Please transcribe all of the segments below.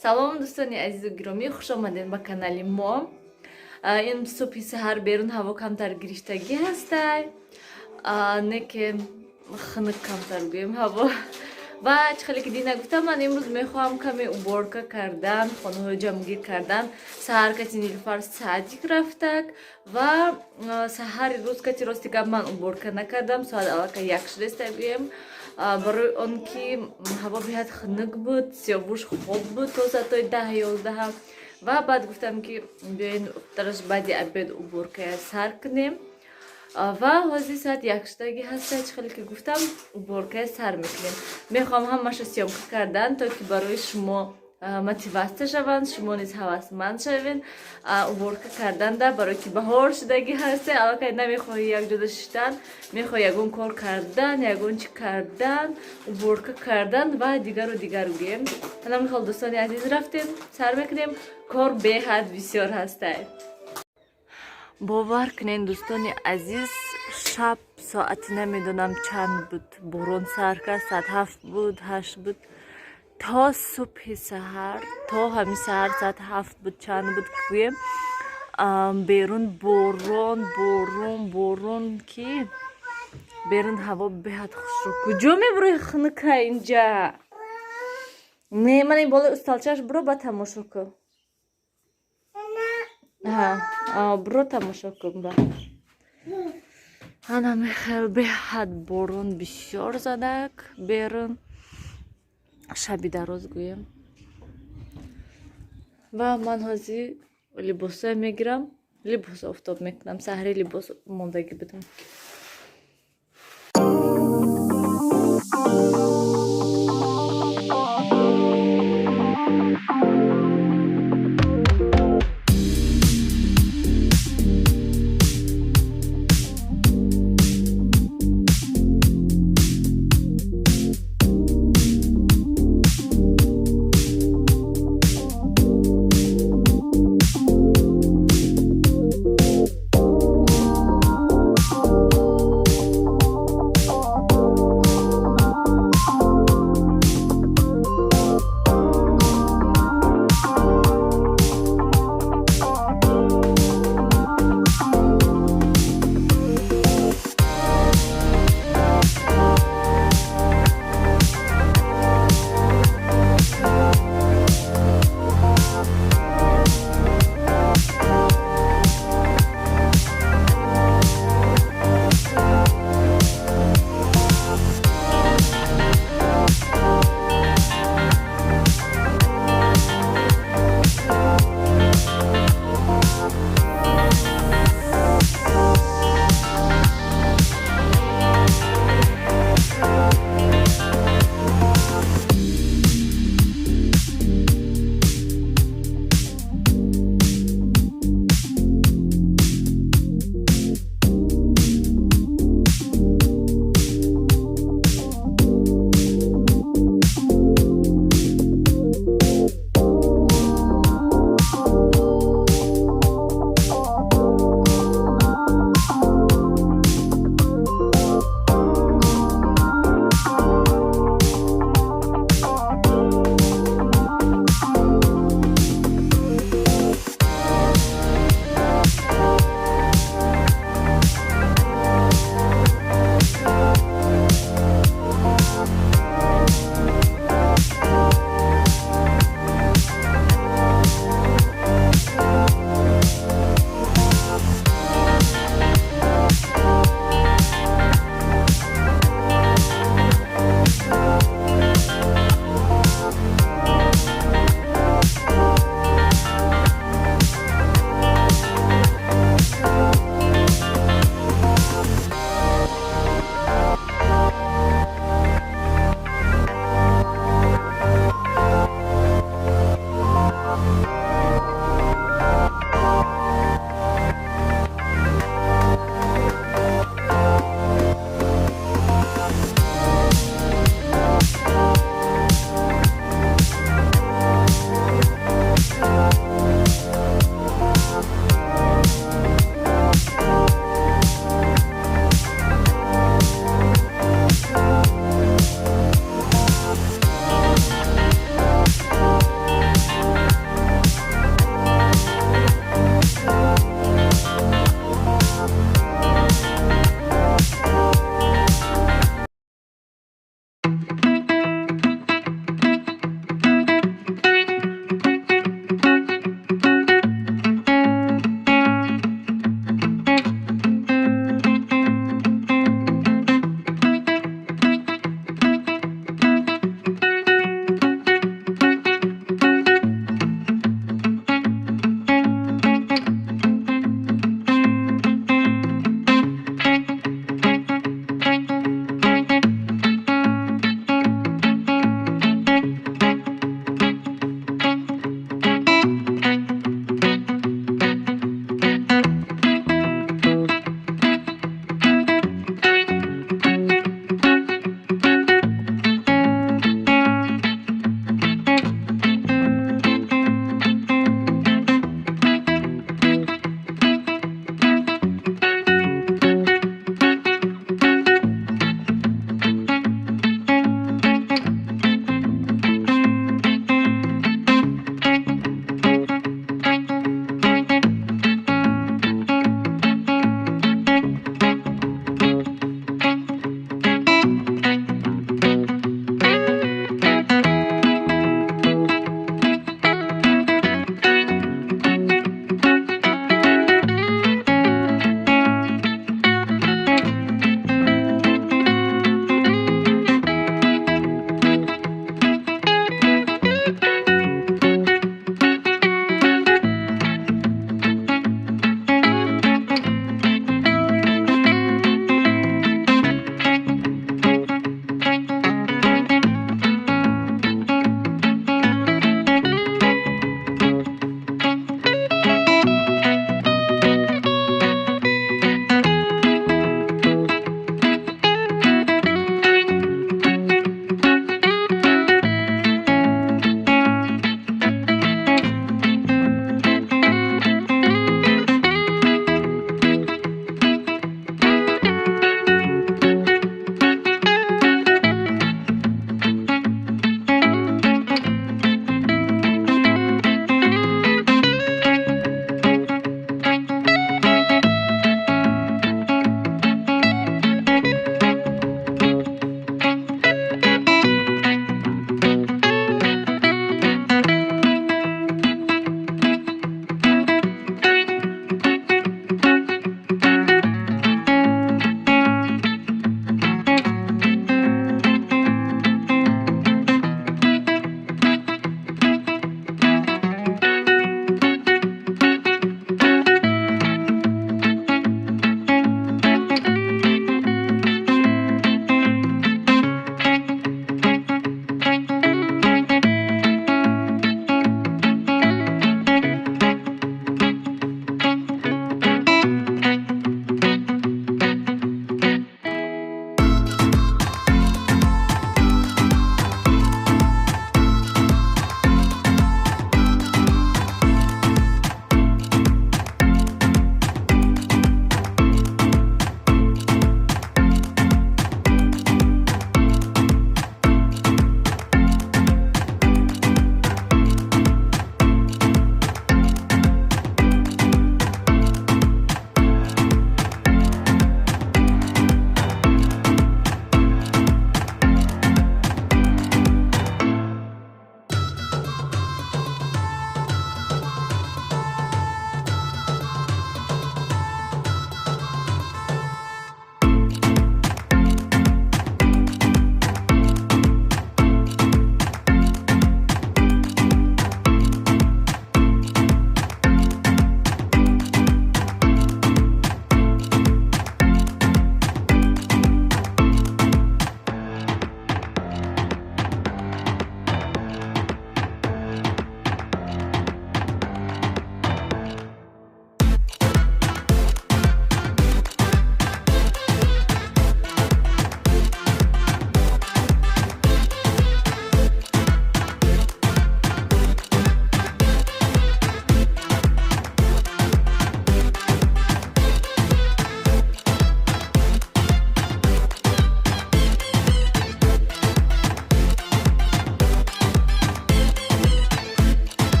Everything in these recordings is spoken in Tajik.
Салом, дӯстони азизу гиромӣ, хуш омадед ба канали мо. Ин субҳи саҳар берун ҳаво камтар гирифтагӣ ҳастай, не ки хунук, камтар гӯем ҳаво. Ва чӣ хеле ки дина гуфтам, ман имрӯз мехоҳам каме уборка кардан, хонаҳои ҷамъгир кардан. Саҳар кати Нилуфар садик рафтак ва саҳари рӯз кати, рости гап, ман уборка накардам. Соат аллакай 1 шудеста гӯем, барои он ки ҳаво беҳад хунук буд, Сиёвуш хоб буд то соатҳои 10-11. Ва баъд гуфтам, ки биёен дараш баъди обед уборкая сар кунем. Ва ҳозир соат 1 шудагӣ ҳаста, чӣ хеле ки гуфтам, уборкая сар мекунем. Мехоҳам ҳамаша съёмка кардан, то ки барои шумо мотиватсия шаванд, шумо низ ҳавасманд шавед уборка карданда, барои ки баҳор шудагӣ ҳаста, аллакай намехоҳӣ якҷода шиштан, мехоҳӣ ягон кор кардан, ягон чӣ кардан, уборка кардан ва дигару дигар гӯем. Ҳанами хел, дӯстони азиз, рафтем, сар мекунем. Кор беҳад бисёр ҳастай. Бовар кунед, дӯстони азиз, шаб соати намедонам чанд буд, борон сар кард. Соат 7 буд, 8 буд, то субҳи саҳар, то ҳамин саҳар соат 7 буд, чанд буд гӯем, берун борон, борон, борон, ки берун ҳаво беҳад хушрӯ. Куҷо мебурои? Хунука инҷа. Не, ман ин болои усталчааш буро, ба тамошо кун. Буро, тамошо кун. Ба ана мехел беҳад борон бисёр задак берун шаби дароз гӯем. Ва ман ҳозир либосое мегирам, либос офтоб мекунам. Саҳари либос мондагӣ будам.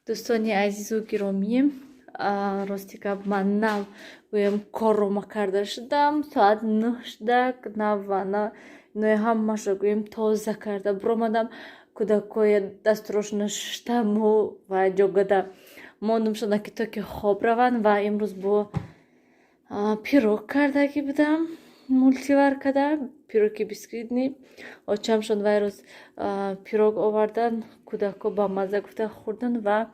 Дӯстони азизу гиромӣ, рости гап, ман нав, гӯем, коррома карда шудам. Соат 9 шуда, нав вана инои ҳамаашро, гӯем, тоза карда биромадам. Кӯдакҳои дастурошона шуштаму ва ҷогада мондум шуда, ки то ки хоб раванд. Ва имрӯз бо пирог кардагӣ будам мультиваркада, пироги бисквитный. Очамшон вай рӯз пирог овардан, кӯдакҳо ба мазза гуфта хӯрдан. Ва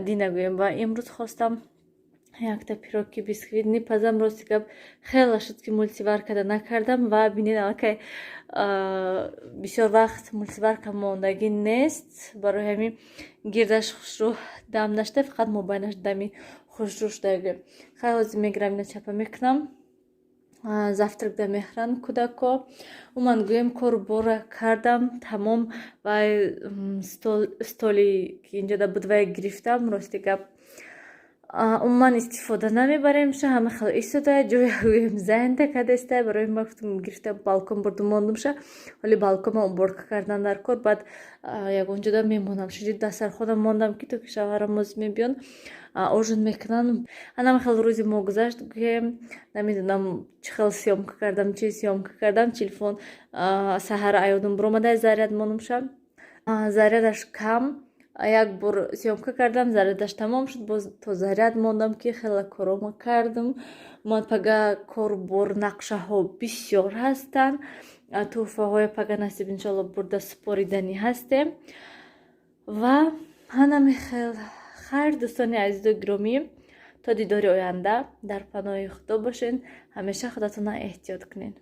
дина, гӯем, ва имрӯз хостам якта пироги бисквитный пазам. Рости гап, хеле шуд, ки мультиваркада накардам. Ва бинед, аллакай бисёр вақт мультиварка мондагӣ нест, барои ҳамин гирдаш хушрӯ дам нашуда, фақат мобайнаш дами хушрӯ шудагӣ. Хай, ҳозир мегирам, ина чапа мекунам, завтрак да мехӯранд кӯдакҳо. Умуман, гӯем, кору бора кардам тамом. Вай столи ки инҷода буд, вай гирифтам. Рости гап, умуман истифода намебаремша, ҳама хел истода, ҷоя, гӯем, занята кадаста. Барои ма гуфтам, гирифта балкон бурдум, мондумша. Ҳоли балконма уборка кардан дар кор, баъд ягон ҷода мемонам. Шиҷи дастархона мондам, ки то ки шавҳарам оз мебиён, ужин мекунанд. Анама хел рӯзи мо гузашт. Гӯем, намедонам, чӣ хел съёмка кардам, чи съёмка кардам. Телефон саҳар аёдум биромада, заряд мондумша, зарядаш кам. Як бор съёмка кардам, зарядаш тамом шуд, боз то заряд мондам, ки хеле корома кардам. Ман пага кору бор, нақшаҳо бисёр ҳастанд. Тӯҳфаҳоя пага насиб, иншоалло, бурда супориданӣ ҳастем. Ва ҳанами хел. Хайр, дӯстони азизу гиромӣ, то дидори оянда дар паноҳи Худо бошед. Ҳамеша худатонро эҳтиёт кунед.